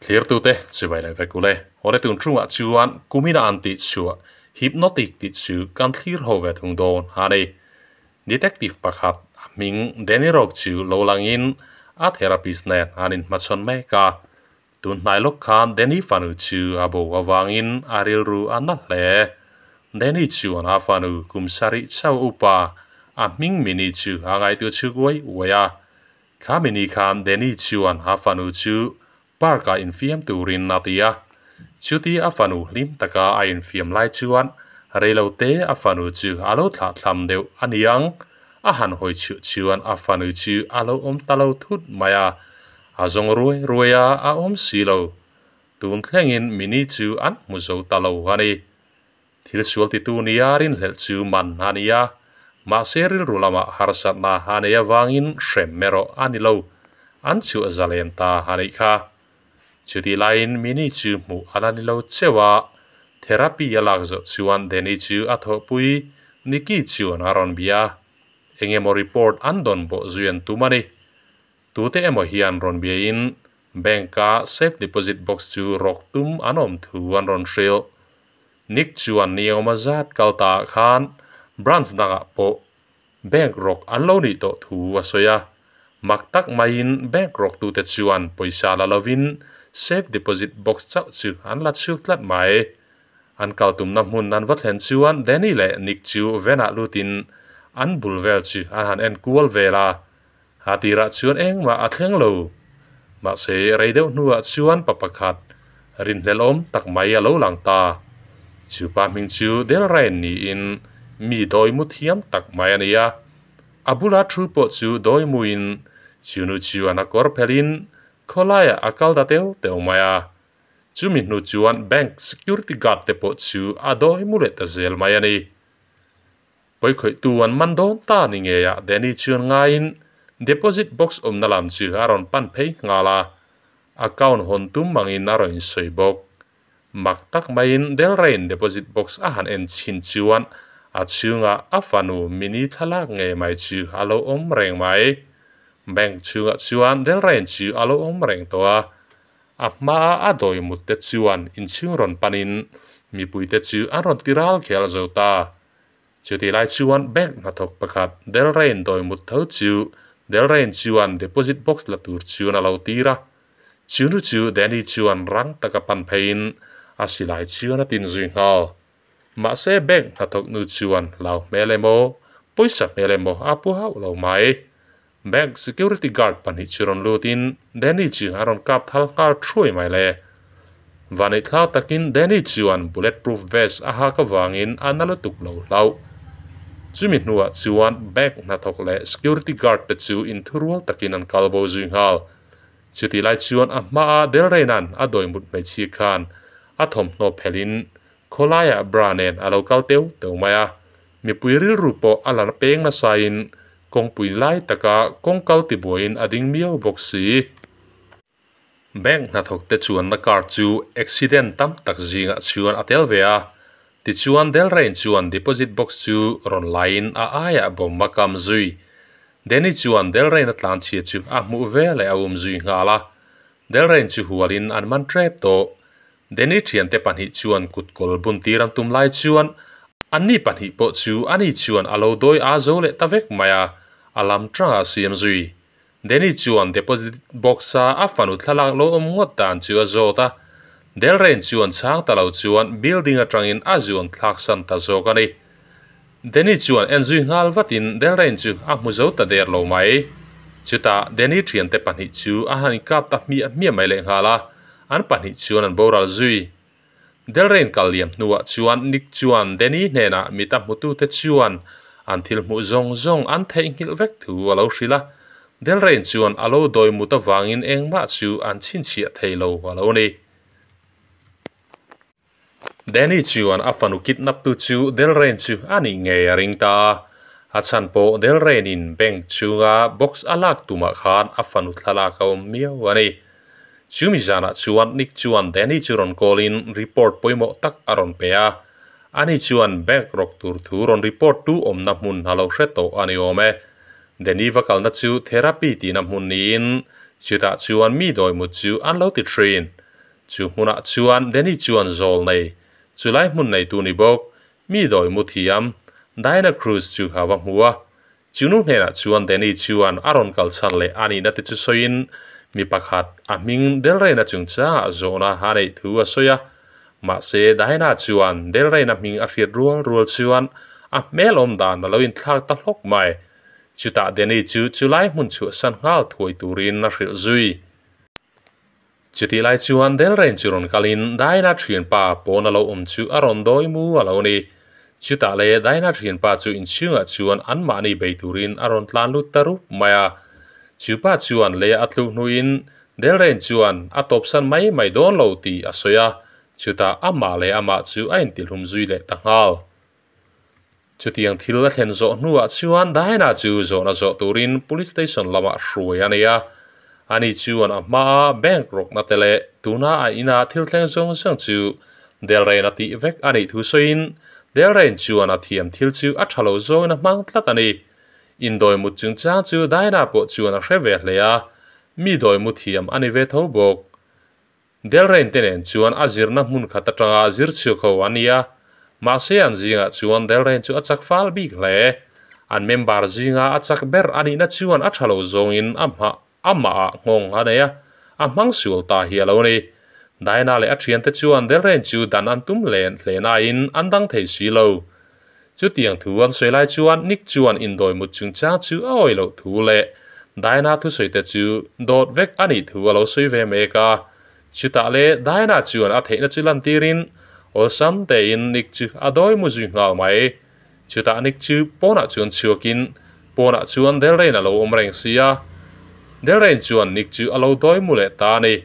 Thlirtute chibai leh vek ule. Awle tun chungah chuan kumina an tih chhuah Hypnotic tih chu kan thlir ho ve thung dawn a ni. Detective pakhat a hming Danny Rock chu lo langin a therapist nen an inhmachhawn mek a. Tun hnai lawk khan Danny fanu chu a bo avangin a rilru a na hle. Danny chuan a fanu kum sarih chauh upa a hming Minnie chu a ngaihtuah chhuk uai uai a. Khami ni khan Danny chuan a fanu chu park-ah infiam turin a ti a. Chuti a fanu hlim taka a infiam lai chuan reilote a fanu chu a lo thlah thlam deuh a ni ang. A han hawi chhuah chuan a fanu chu a lo awm ta lo thut mai a. A zawng ruai ruai a, a awm si lo. Tun thlengin Minnie chu an hmu zo ta lo a ni. Thil sual titu nia rinhlelh chu man a ni a, mahse rilru lamah harsatna a nei avangin hrem erawh a ni lo, an chhuah zalen ta a nih kha. Chutih laiin Minnie chu hmuh a la ni lo cheuh a, therapy a lak zawh chuan Danny chu a thawhpui Nikki chuan a rawn bia a, eng emaw report an dawn bawh zui an tum a ni. Tute emaw hian rawn biain bank-a safe deposit box chu rawk tum an awm thu an rawn hrilh. Nick chuan ni engawma zat kal ta ah khan branch dangah pawh bank rawk an lo nih tawh thu a sawi a. Mak tak maiin bank rawk tute chuan pawisa la lovin safe deposit box chauh chu an la chhuk tlat mai. An kal tumna hmun an va thlen chuan Danny leh Nick chu van-ah lutin an bul vel chu an han en kual vel a. A tirah chuan engmah a thleng lo. Mahse, rei deuh hnuah chuan pa pakhat rinhlelhawm tak mai a lo lang ta. Chu pa hming chu Delrain niin mi dawi mu thiam tak mai a ni a. A bula thu pawh chu dawi muin chu nu chuan a kawr phelhin khawlaiah a kal ta teuh teuh mai a. Chumi hnu chuan bank security guard te pawh chu a dawi mu leh ta zel mai a ni. Pawikhawihtu an man dawn ta ni ngeiah Danny chuan ngaiin deposit box awmna lam chu a rawn pan phei nghal a, account hawn tum angin a rawn insawi bawk. Mak tak maiin Delrain deposit box a han en chhin chuan a chhungah a fanu Minnie thlalak ngei mai chu a lo awm reng mai. Bank chhungah chuan Delrain chu a lo awm reng tawh a, a hmaa a dawi mut te chuan inchhung rawn panin mipuite chu an rawn ti ral khel zo ta. Chutih lai chuan bank hnathawk pakhat Delrain dawi mut tho chu Delrain chuan deposit box la tur chuan a lo tir a. Chu nu chu Danny chuan rang taka pan pheiin a silai chuan a tin zui nghal. Mahse bank hnathawk nu chuan hlau hmel emaw, pawisa hmel emaw a pu hauh lo mai. Bank security guard pahnih chu rawn lutin Danny chu a rawn kap thal nghal thuai mai le. Vanneih thla takin Danny chuan bullet proof vest a hak avangin a na lutuk lo hlauh. Chumi hnuah chuan bank hnathawk leh security guard te chu inthurual takin an kal bo zui nghal. Chutih lai chuan a hmaa Delrainan a dawimut hmeichhia khan a thawmhnaw phelhin khawlaiah bra nen a lo kal teuh teuh mai a. Mipui rilru pawh a la peng nasain kawngpui lai taka kawngkal tibuaiin a ding miau bawk si. Bank hnathawk te chuanna car chu accident tam tak zingah chuan a tel ve a, tichuan Delrain chuan deposit box chu rawn laiin a aiah bomb a kam zui. Danny chuan Delrain a tlanchhia chu a hmuh ve leh a um zui nghal a, Delrain chu hualin an man tep tawh. Danny thiante pahnih chuan kutkawl bun tir an tum lai chuan anni pahnih pawh chu ani chuan a lo dawi a zo leh ta vek mai a, a lam tangah a siam zui. Danny chuan deposit box-a a fanu thlalak lo awm ngawt dan chu a zawt a, Delrain chuan chhang ta lo chuan building atangin a zuan thlak san ta zawk a ni. Danny chuan en zui nghal vatin Delrain chu a hmu zo ta der lo mai. Chutah Danny thiante pahnih chu a han inkap ta hmiah hmiah mai lehnghal a, an pahnih chuan an boral zui. Delrain kal liam hnuah chuan Nick chuan Danny hnenah mita hmutute chuan an thil hmuh zawng zawng an theihnghilh vek thu a lo hrilh a. Delrain chuan a lo dawi mut avangin engmah chu an chhinchhiah thei lo a lo ni. Danny chuan a fanu kidnap tu chu Delrain chu a nih ngei a ring ta a. A chhan pawh Delrain-in bank chhunga box a lak tumah khan a fanu thlalak a awm miau a ni. Chumi zanah chuan Nick chuan Danny chu rawn call in report pawimawh tak a rawn pe a. Ani chuan bank rawk tur thu rawn report tu awmna hmun a lo hre tawh a ni awm e. Danny va kalna chu therapy tihna hmun niin chutah chuan mi dawimut chu an lo ti thin. Chu hmunah chuan Danny chuan zawl nei, chulai hmun neitu ni bawk, mi dawi mu thiam, Diana Cruz chu a va hmu a. Chu nu hnenah chuan Danny chuan a rawn kal chhan leh a nihna te chu sawiin mi pakhat a hming Delraina chungchangah zawhna a neih thu a sawi a. Mahse Diana chuan Delraina hming a hriat rual rual chuan a hmel awm dan a lo inthlak ta hlawk mai. Chutah Danny chu chulai hmun chhuahsan nghal thuai turin a hrilh zui. Chutih lai chuan Delrain chu rawn kalin Diana thianpa pawn a lo awm chu a rawn dawi mu a lo ni. Chutah le Diana thianpa chu inchhungah chuan anmahni bei turin a rawn tlan lut ta rup mai a. Chupa chuan lei a tluk hnuin Delrain chuan a tawpsan mai mai dawn lo tih a sawi a, chutah amah leh amah chu a intihlum zui leh ta nghal. Chutiang thil a thlen zawh hnuah chuan Diana chu zawhna zawh turin Police Station lamah hruai a nei a. Ani chuan a hmaa bank rawkna te leh tuna a ina thil thleng zawng zawng chu Delrain a tih vek a nih thu sawiin Delrain chuan a thiam thil chu a tha lo zawngin a hmang tlat a ni. Indawi mut chungchang chu Diana pawh chuan a hre ve hle a, mi dawi mu thiam a ni ve tho bawk. Delrain te nen chuan a zirna hmun khat atanga zir chhuak ho a nia. Mahse an zingah chuan Delrain chu a chak fal bik hle. An member zinga a chak ber a nihna chuan a tha lo zawngin a hmah amahah nghawng a nei a, a hmang sual ta hi a lo ni. Diana leh a thiante chuan Delrain chu dan an tum len hle nain an dang thei si lo. Chutiang thu an sawi lai chuan Nick chuan indawi mut chungchang chu a awih loh thu leh Diana thusawi te chu dawt vek a nih thu a lo sawi ve mek a. Chutah le Diana chuan a theihna chu lantirin awlsam tein Nick chu a dawi mu zui nghal mai. Chutah Nick chu pawnah chuan chhuakin pawnah chuan Delrain a lo awm reng si a. Delrain chuan Nick chu a lo dawi mu leh ta a ni.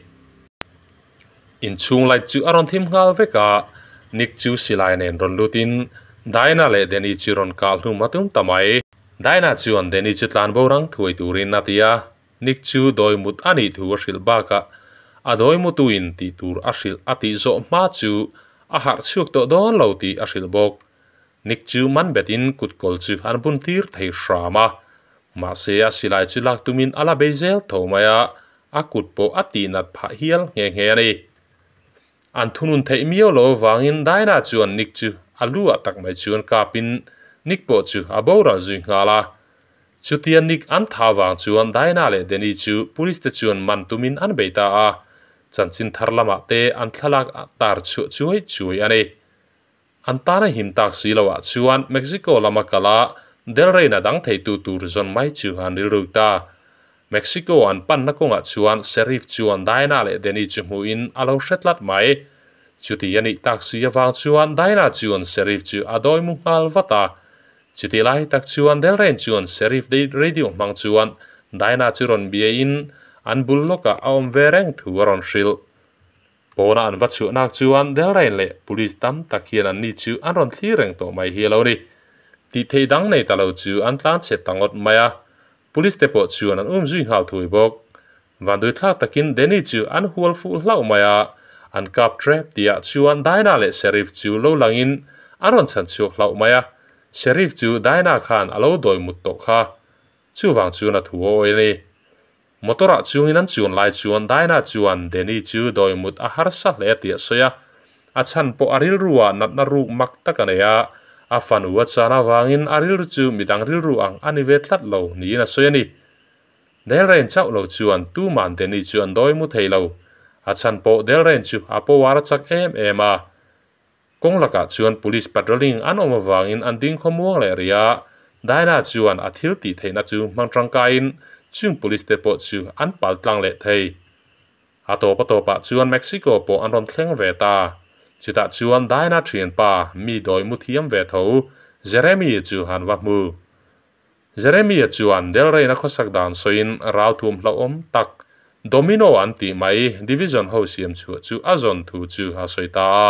Inchhung light chu a rawn thim nghal vek a, Nick chu silai nen rawn lutin Diana leh Danny chu rawn kah hlum a tum ta mai. Diana chuan Danny chu tlan bo rang thuai turin a ti a, Nick chu dawi mut a nih thu a hrilh bakah a dawi mutuin tih tur a hrilh a tih zawh hma chu a harh chhuak tawh dawn lo tih a hrilh bawk. Nick chu man betin kutkawl chu an bun tir thei hram a, mahse a silai chu lak tumin a la bei zel tho mai a, a kut pawh a tihnat phah hial nghe nghe a ni. An thunun theih miau lo avangin Diana chuan Nick chu a lu ah tak mai chuan kapin Nick pawh chu a boral zui nghal a. Chutia Nick an tha vang chuan Diana leh Danny chu police te chuan man tumin an bei ta a, chanchin thar lamah te an thlalak tar chhuah chuai chuai a ni. An tan a him tak si loah chuan Mexico lama kal a, Del Rey-na dang theitu tur zawn mai chu an rilru ta. Mexico an panna kawngah chuan Sheriff chuan Diana leh Danny chu hmuhin a lo hre tlat mai. Chuti a nih tak si avang chuan Diana chuan Sheriff chu a dawi mu nghal vat a. Chuti lai tak chuan Del Rey chuan Sheriff radio hmang chuan Diana chu rawn biain an bul lawkah a awm ve reng thu a rawn hrilh. Pawna an va chhuahnak chuan Delrain leh Police tam tak hian anni chu an rawn thlir reng tawh mai hi a lo ni. Tih theih dang nei ta lo chu an tlan chhe ta ngawt mai a, Police te pawh chuan an um zui nghal thui bawk. Vanduithlak takin Danny chu an hual fuh hlauh mai a, an kap trep tihah chuan Dinah leh Sheriff chu lo langin an rawn chhan chhuak hlauh mai a, Sheriff chu Dinah khan a lo dawi mut tawh kha. Chuvang chuan a thu awi a ni. Motor-ah chungin an chuan lai chuan Dinah chuan Danny chu dawi mut a harsa hle tih a sawi a. A chhan pawh a rilruah natna ruk mak tak a nei a, a fanu a chan avangin a rilru chu midang rilru ang a ni ve tlat lo niin a sawi a ni. Delrain chauh lo chuan tuman Danny chu an dawi mu thei lo. A chhan pawh Delrain chu a power a chak em em a. Kawng lakah chuan police patrolling an awm avangin an ding khawmuang leh rih a, Diana chuan a thil tih theihna chu hmang tangkaiin chung police te pawh chu an pal tlang leh thei. A tawp a tawpah chuan Mexico pawh an rawn thleng ve ta. Chutah chuan Diana thianpa mi dawi mu thiam ve tho Jeremy chu han va hmu. Jeremia chuan Del Rey-na khawsak dan sawiin ralthum hlauhawm tak Domino an tih mai division ho siam chhuah chu a zawn thu chu a sawi ta a.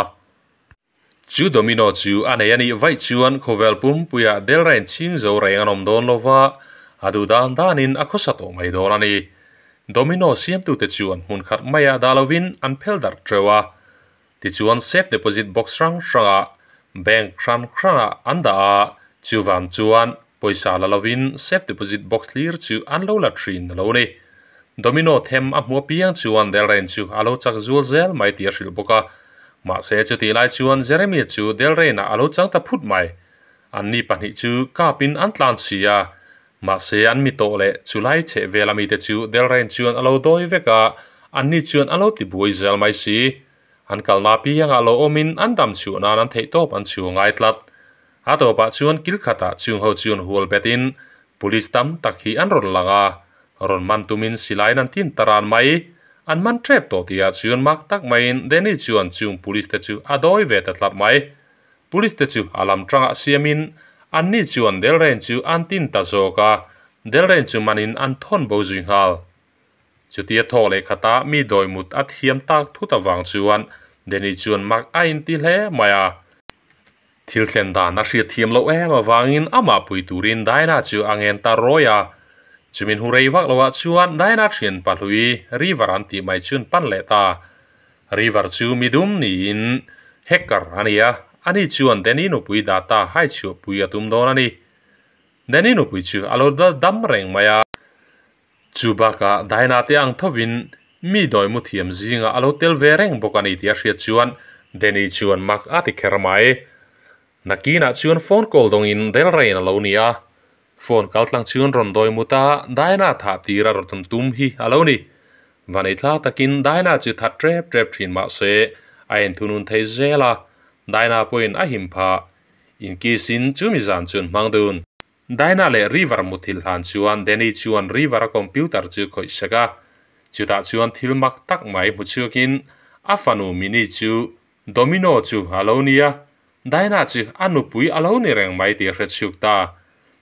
Chu Domino chu a nei a nih vaih chuan khawvel pumpuiah Del Rey-n chhing zo reng an awm dawn lova, a duh dan danin a khawsa tawh mai dawn a ni. Domino siamtute chuan hmun khat maiah dah lovin an phel darh teuh a. Tichuan safe deposit box hrang hrangah bank hran hrangah an dah a, chuvang chuan pawisa la lovin safe deposit box hlir chu an lo la thin a lo ni. Domino them a hmu apiang chuan Delrain chu a lo chak zual zel mai tih a hrilh bawk a. Mahse chutih lai chuan Jeremy chu Delrain-ah a lo chang ta phut mai. Anni pahnih chu kapin an tlan si a. Mahse an mi tawh leh chulai chheh vel a mite chu Delrain chuan a lo dawi vek a, anni chuan a lo ti buai zel mai si. An kalna apiangah lo awmin an dam chhuah nan an theihtawp an chhu ngai tlat. A tawpah chuan kil khatah chungho chuan hual betin Police tam tak hi an rawn lang a, rawn man tumin silaiin an tin ta ran mai. An man tep tawh tihah chuan mak tak maiin Danny chuan chung police te chu a dawi ve ta tlat mai. Police te chu a lam tangah siamin anni chuan Delrain chu an tin ta zawk a, Delrain chu manin an thawn bo zui nghal. Chutia thawk leh khata mi dawi mut a thiam tak thut avang chuan Danny chuan mak a inti hle mai a. Thil thlen dan a hriat thiam loh em avangin amah pui turin Diana chu a ngen ta rawi a. Chumin hu rei vak loah chuan Diana thian pahlui River an tih mai chuan pan leh ta. River chu midum niin hacker a ni a, ani chuan Danny nupui data hai chhuah pui a tum dawn a ni. Danny nupui chu a lo dam reng mai a. Chu bakah Diana te ang thovin mi dawi mu thiam zingah a lo tel ve reng bawk a ni tih a hriat chuan Danny chuan mak a ti kher mai. Nakinah chuan phone call dawngin Del Rain a lo ni a, phone kal tlang chuan rawn dawi mut a, Diana thah tir a rawn tum hi a lo ni. Vanei thla takin Diana chu that tep tep thin mah se a inthunun thei zel a, Diana pawhin a him phah. Inkisin chumi zan chuan hmang dun. Dinah leh River muthilh hlan chuan Danny chuan River-a computer chu khawih sek a. Chutah chuan thil mak tak mai hmu chhuakin a fanu Minnie chu Domino chu a lo ni a, Dinah chu a nupui a lo ni reng mai tih a hre chhuak ta.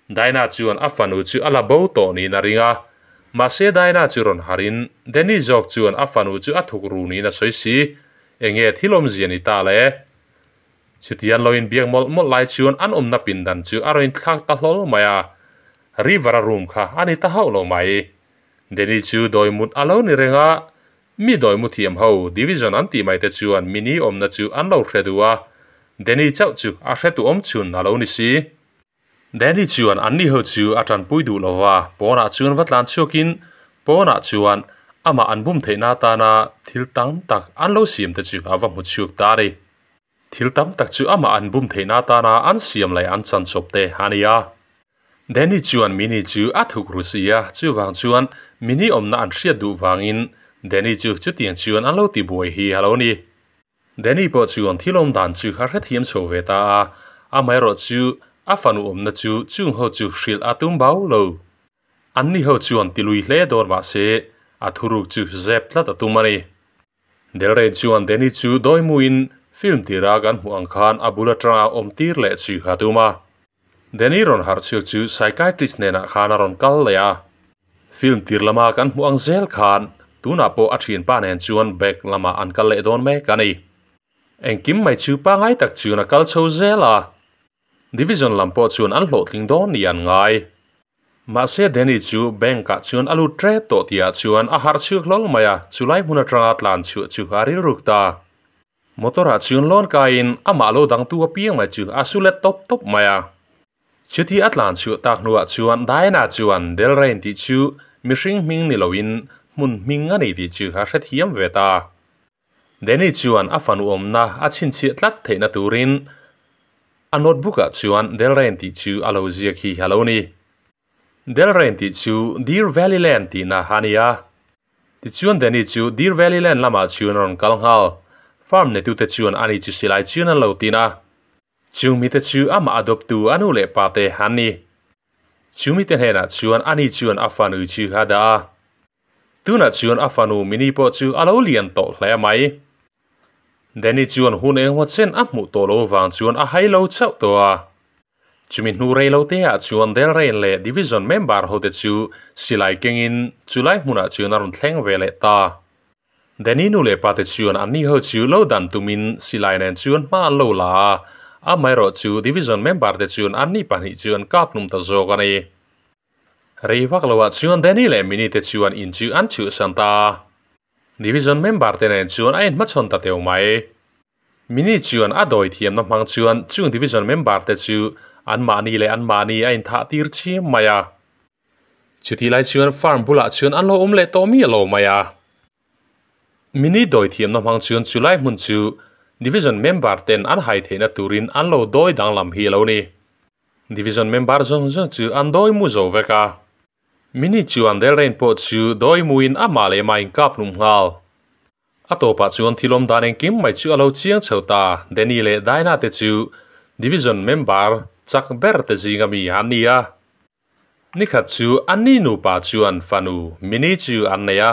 Dinah chuan a fanu chu a la bo tawh niin a ring a. Mahse Dinah chu rawn harin Danny zawk chuan a fanu chu a thuk ru niin a sawi si. Enge thil awmzia ni ta le? Chutian lo inbiak mawlh mawlh lai chuan an awmna pindan chu a rawn inthlak ta hlawl mai a, River-a room kha a ni ta hauh lo mai. Danny chu dawi mut a lo ni reng a, mi dawi mu thiam ho division an tih mai te chuan mini awmna chu an lo hre duh a, Danny chauh chu a hretu awm chhun a lo ni si. Danny chuan anni ho chu a tanpui duh lo va, pawnah chuan va tlan chhuakin pawnah chuan amah an bum theihna atana thil tam tak an lo siam te chu a va hmu chhuak ta a ni. Thil tam tak chu amah an bum theihna atana an siam leh an chan chawp te a ni a. Danny chuan Minnie chu a thuk ru si a, chuvang chuan Minnie awmna an hriat duh vangin Danny chu chutiang chuan an lo tibuai hi a lo ni. Danny pawh chuan thil awm dan chu a hrethiam chho ve ta a, amaherawh chu a fanu awmna chu chung ho chu hrilh a tum bau lo. Anni ho chuan tilui hle dawn mah se a thuruk chu zep tlat a tum a ni. Delray chuan Danny chu dawimuin film tira kan hmuh ang khan a bul atanga awm tir leh chu a tum a. Danny rawn harh chhuak chu psychiatrist hnenah khan a rawn kal leh a. Film tir lama kan hmuh ang zel khan tunah pawh a thianpa nen chuan bag lamah an kal leh dawn mek a ni. Engkim mai chu pangai tak chuan a kal chho zel a. Division lam pawh chuan an hlawhtling dawn ni an ngai. Mahse Danny chu bank ah chuan a lut tep tawh tihah chuan a harh chhuak hlawl mai a, chulai hmun atanga tlan chhuah chu a rilruk ta. Motor ah chuan lawn kaiin amah lo dangtu apiang mai chu a su let tawp tawp mai a. Chuti a tlan chhuah tak hnuah chuan Diana chuan Delrain tih chu mihring hming ni loin hmun hming a ni tih chu a hrethiam ve ta. Danny chuan a fanu awmna a chhinchhiah tlat theihna turin a notebook ah chuan Delrain tih chu a lo ziak hi a lo ni. Delrain tih chu Deer Valley Land tihna a ni a. Tichuan Danny chu Deer Valley Land lamah chuan a rawn kal nghal. Farm neitute chuan ani chu silai chuan an lo tin a. Chung mite chu amah a dawptu a nu leh pa te an ni. Chu mite hnenah chuan ani chuan a fanu chu a dah a. Tunah chuan a fanu Minnie pawh chu a lo lian tawh hle mai. Danny chuan hun engemaw chen a hmuh tawh lo vang chuan a hai lo chauh tawh a. Chumi hnu rei lo te ah chuan Delrain leh Division member ho te chu silai kengin chulai hmunah chuan a rawn thleng ve leh ta. Danny nu leh pa te chuan anni ho chu lo dan tumin silai nen chuan hma an lo la a, amaherawh chu Division member te chuan anni pahnih chu an kap hnum ta zawk a ni. Rei vak loah chuan Danny leh Minnie te chuan in chu an chhuhsan ta a. Division member te nen chuan a inhmachhawn ta teuh mai. Minnie chuan a dawi thiamna hmang chuan chung division member te chu anmahni leh anmahni a inthah tir chiam mai a. Chutih lai chuan farm bulah chuan an lo awm leh tawh miah lo mai a. Mini dawi thiamna hmang chuan chulai hmun chu Division member ten an hai theihna turin an lo dawi danglam hi a lo ni. Division member zawng zawng chu an dawi mu zo vek a. Mini chuan Delrain pawh chu dawi muin amah leh mah inkap hlum nghal. A tawpah chuan thil awm dan engkim mai chu a lo chiang chho ta, Danny leh Dinah te chu Division member chak ber te zinga mi an ni a. Nikhat chu anni nupa chuan fanu Minnie chu an nei a.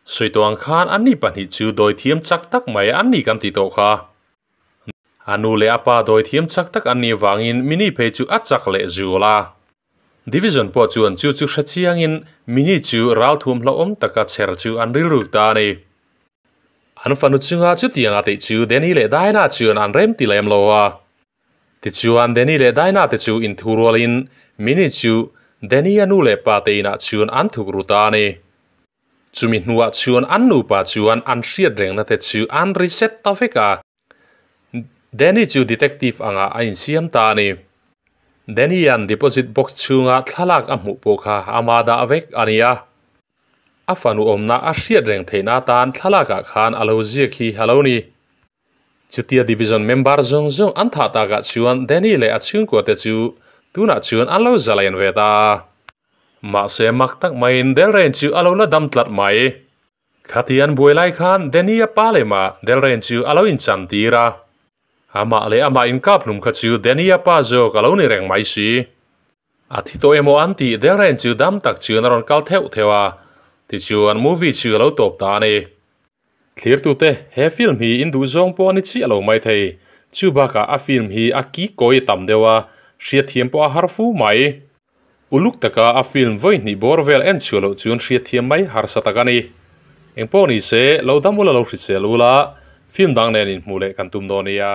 Sawi tawh ang khan anni pahnih chu dawithiam chak tak mai an ni kan ti tawh kha. A nu leh a pa dawithiam chak tak an nih vangin Minnie phei chu a chak leh zul a. Division pawh chuan chu chu hre chiangin Minnie chu ralthuam hlauhawm taka chher chu an rilru ta a ni. An fanu chunga chutianga tih chu Danny leh Dinah chuan an rem ti lem lo a. Tichuan Danny leh Dinah te chu inthu rualin Minnie chu Danny-a nu leh pa te inah chuan an thuk ru ta a ni. Chumi hnuah chuan an nupa chuan an hriat rengna te chu an reset ta vek a. Danny chu detective angah a insiam ta a ni. Danny-a'n deposit box chhunga thlalak a hmuh pawh kha ama dah vek a ni a. A fanu awmna a hriat reng theihna atan thlalakah khan a lo ziak hi a lo ni. Chutia division member zawng zawng an thah takah chuan Danny leh a chhungkua te chu tunah chuan an lo zalen ve ta a. Mahse mak tak maiin Delrain chu a lo la dam tlat mai. Khati an buai lai khan Danny-a pa lema Delrain chu a lo inchan tir a. Amah leh amah inkap hlum kha chu Danny-a pa zawk a lo ni reng mai si. A thi tawh emaw an tih Delrain chu dam tak chuan a rawn kal theuh theuh a, tichuan movie chu a lo tawp ta a ni. Thlirtute, he film hi in duh zawng pawh a ni chiah lo mai thei. Chu bakah a film hi a ki kawi a tam deuh a, hriatthiam pawh a har fu mai. Uluk taka a film vawi hnih bawr vel en chhuah loh chuan hriatthiam mai harsa tak a ni. Engpawh ni se, lo dam ula lo hrisel ula, film dang nen inhmuh leh kan tum dawn nia.